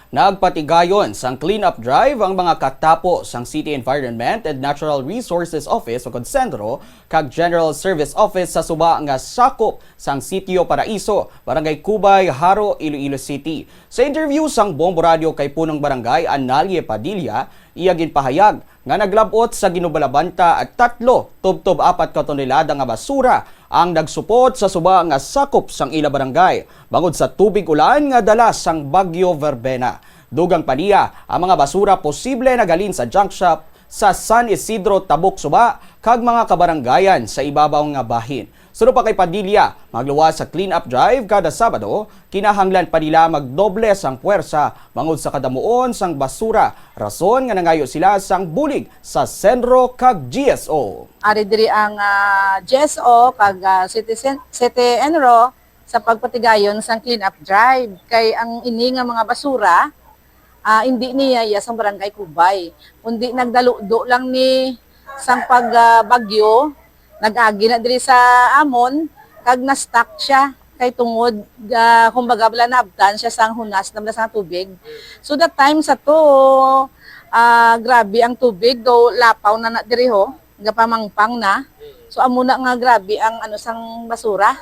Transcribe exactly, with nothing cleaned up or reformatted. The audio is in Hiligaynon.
Nagpatigayon sang clean-up drive ang mga katapo sang City Environment and Natural Resources Office o CenRO kag General Service Office sa suba nga sakop sang Sitio Paraiso, Barangay Cubay, Jaro, Iloilo City. Sa interview sang Bombo Radio kay Punong Barangay Analie Padilla, iya ginpahayag nga naglab-ot sa ginubalabanta tatlo tubtob apat ka tonelada nga basura ang nagsupot sa suba nga sakop sang ila barangay bangod sa tubig ulan nga dala sang Bagyo Verbena. Dugang pa niya, ang mga basura posible naghalin sa junk shop sa San Isidro, Tabuk, Suba, kag mga kabaranggayan sa ibabaw nga bahin. Suno pa kay Padilla, magluwas sa clean-up drive kada Sabado, kinahanglan pa nila magdoble sang puwersa bangod sa kadamuon sang basura, rason nga nangayo sila sang bulig sa CenRO kag G S O. Ari diri ang, ah, G S O kag, ah, Citizen, City ENRO sa pagpatigayon sang clean-up drive, kay ang ini nga mga basura, ah, indi niya iya sang Barangay Cubay, kundi nagdaludo lang ni sang pag, ah, bagyo, nag-agi na diri sa amon, kag na-stuck siya kay tungod, ah, kumbaga, bala naabtan siya sang hunas na bala sang tubig. So, that time sa to, ah, grabe ang tubig, do lapaw na na diri ho, gapamangpang na. So, amo na nga grabe ang ano sang basura.